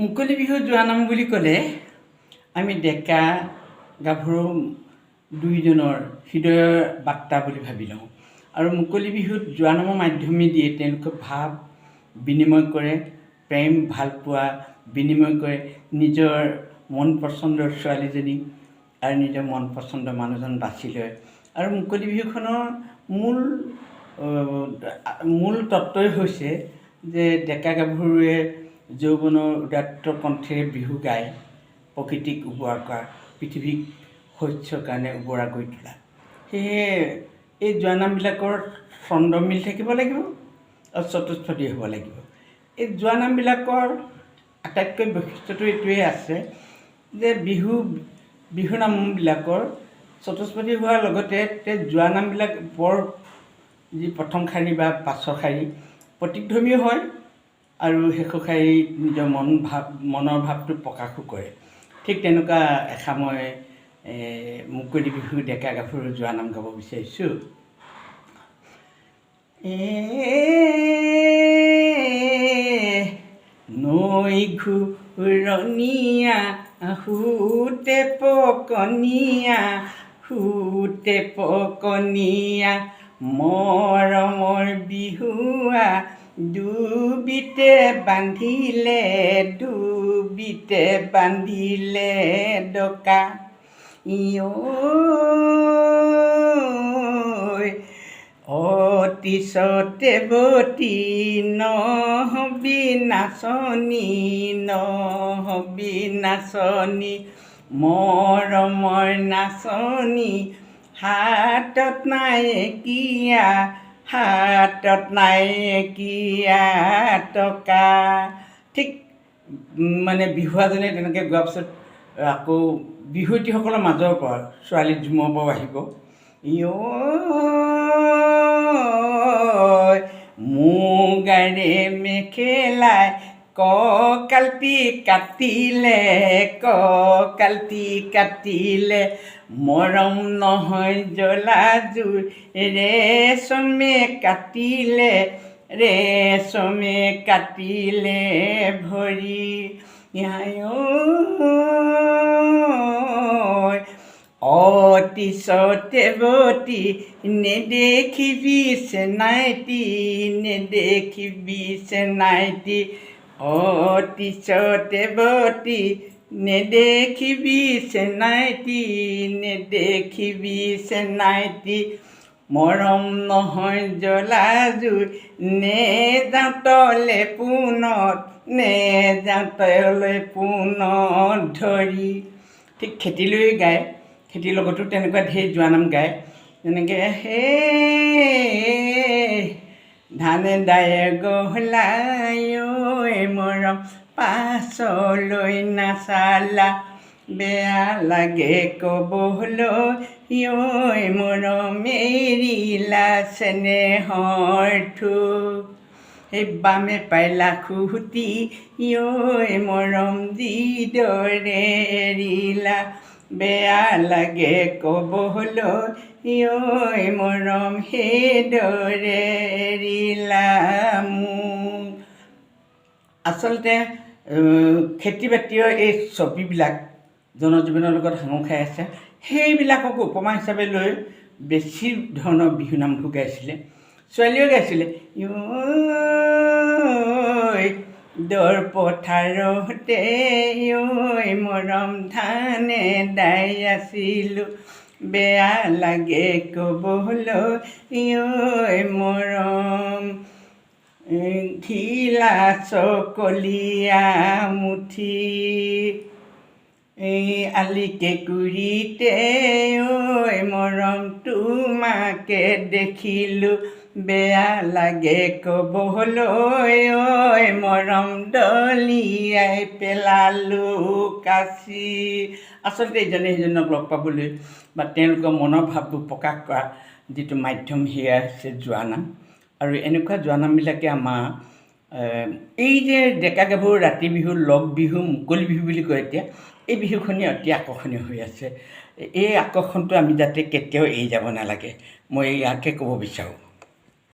মুকলি বিহু যোৰানাম বুলি ক'লে আমি ডেকা গাভৰু দুয়োজনৰ হৃদয়ৰ বাৰ্তা বুলি ভাবি লওঁ। আৰু মুকলি বিহুত জোৰানামৰ মাধ্যমেদিয়ে তেওঁলোকে ভাৱ বিনিময় কৰে, প্ৰেম ভালপোৱা বিনিময় কৰে, নিজৰ মন পচন্দৰ ছোৱালীজনী আৰু নিজৰ মন পচন্দৰ মানুহজন বাছি লয়। আৰু মুকলি বিহুখনৰ মূল তত্ত্বই হৈছে যে ডেকা গাভৰুৱে যৌৱনৰ উদাত্ত কণ্ঠেৰে বিহু গাই প্ৰকৃতিক উৰ্বৰা কৰা, পৃথিৱীক শস্যৰ কাৰণে উৰ্বৰা কৰি তোলা। সেয়েহে এই জোৰানামবিলাকৰ ছন্দ মিল থাকিব লাগিব আৰু চতুষ্পদী হ'ব লাগিব। এই জোৰানামবিলাকৰ আটাইতকৈ বৈশিষ্ট্যটো এইটোৱেই আছে যে বিহুনামবিলাকৰ চতুষ্পদী হোৱাৰ লগতে জোৰানামবিলাক বৰ যি প্ৰথম শাৰী বা পাছৰ শাৰী প্ৰতীকধৰ্মীও হয় আৰু শেষৰ শাৰীত নিজৰ মনৰ ভাৱটো প্ৰকাশো কৰে। ঠিক তেনেকুৱা এষাৰ মই মুকলি বিহু ডেকা গাভৰু জোৰানাম গাব বিচাৰিছোঁ। এ নৈ ঘূৰণীয়া সোঁতে পকনীয়া, সোঁতে পকনীয়া, মৰমৰ বিহুৱা ডুবিতে বান্ধিলে, ডুবিতে বান্ধিলে ডকা। ঐ অতি সত্যৱতী নহবি নাচনী, নহবি নাচনী, মৰমৰ নাচনী, হাতত নাইকিয়া, হাতত নাইকিয়া টকা। ঠিক মানে বিহুৱাজনে তেনেকৈ গোৱাৰ পিছত আকৌ বিহুৱতীসকলৰ মাজৰ পৰা ছোৱালী ঝুমৰ পৰাও আহিব, ঐ মুগাৰে মেখেলাই কঁকালটি কাটিলে, কঁকালটি কাটিলে, মৰম নহয় জ্বলা জুই ৰেচমে কাটিলে, ৰেচমে কাটিলে ভৰি। ঐ অতি সত্যৱতী নেদেখিবি চেনাইটি, নেদেখিবি চেনাইটি, অতি সত্যৱতী নেদেখিবি চেনাইটি, নেদেখিবি চেনাইটি, মৰম নহয় জ্বলা জুই, নেযাওঁ তলে পুনত, নেযাওঁ তলে পুনত ধৰি। ঠিক খেতিলৈ গায়, খেতিৰ লগতো তেনেকুৱা ঢেৰ জোৰানাম গায়। যেনেকৈ হে ধানে দায়ে গহলাই ঐ মৰম পাছলৈ নাচালা, বেয়া লাগে ক'বলৈ ঐ মৰম এৰিলা চেনেহৰ থোক। সেই বামে পাইলা খুঁটি ঐ মৰম যিদৰে এৰিলা, বেয়া লাগে ক'বলৈ ঐ মৰম সেইদৰে এৰিলা মোক। আচলতে খেতি বাতিৰ এই ছবিবিলাক জনজীৱনৰ লগত সাঙুৰ খাই আছে, সেইবিলাককো উপমা হিচাপে লৈ বেছি ধৰণৰ বিহু নামবোৰ গাইছিলে। ছোৱালীয়েও গাইছিলে, ঐ দৰ পথাৰতে ঐ মৰম ধানে দাই আছিলোঁ, বেয়া লাগে ক'বলৈ ঐ মৰম ঘিলা চকলীয়া মুঠি। এই আলি কেঁকুৰিতে ঐ মৰম তোমাকে দেখিলোঁ, বেয়া লাগে ক'বলৈ ঐ মৰম দলিয়াই পেলালোঁ কাঁচি। আচলতে ইজনে সিজনক লগ পাবলৈ বা তেওঁলোকৰ মনৰ ভাৱবোৰ প্ৰকাশ কৰা যিটো মাধ্যম সেয়া হৈছে জোৰানাম। আৰু এনেকুৱা জোৰানামবিলাকে আমাৰ এই যে ডেকা গাভৰু ৰাতি বিহু, লগ বিহু, মুকলি বিহু বুলি কয়, এতিয়া এই বিহুখনি অতি আকৰ্ষণীয় হৈ আছে। এই আকৰ্ষণটো আমি যাতে কেতিয়াও এৰি যাব নালাগে, মই ইয়াকে ক'ব বিচাৰোঁ।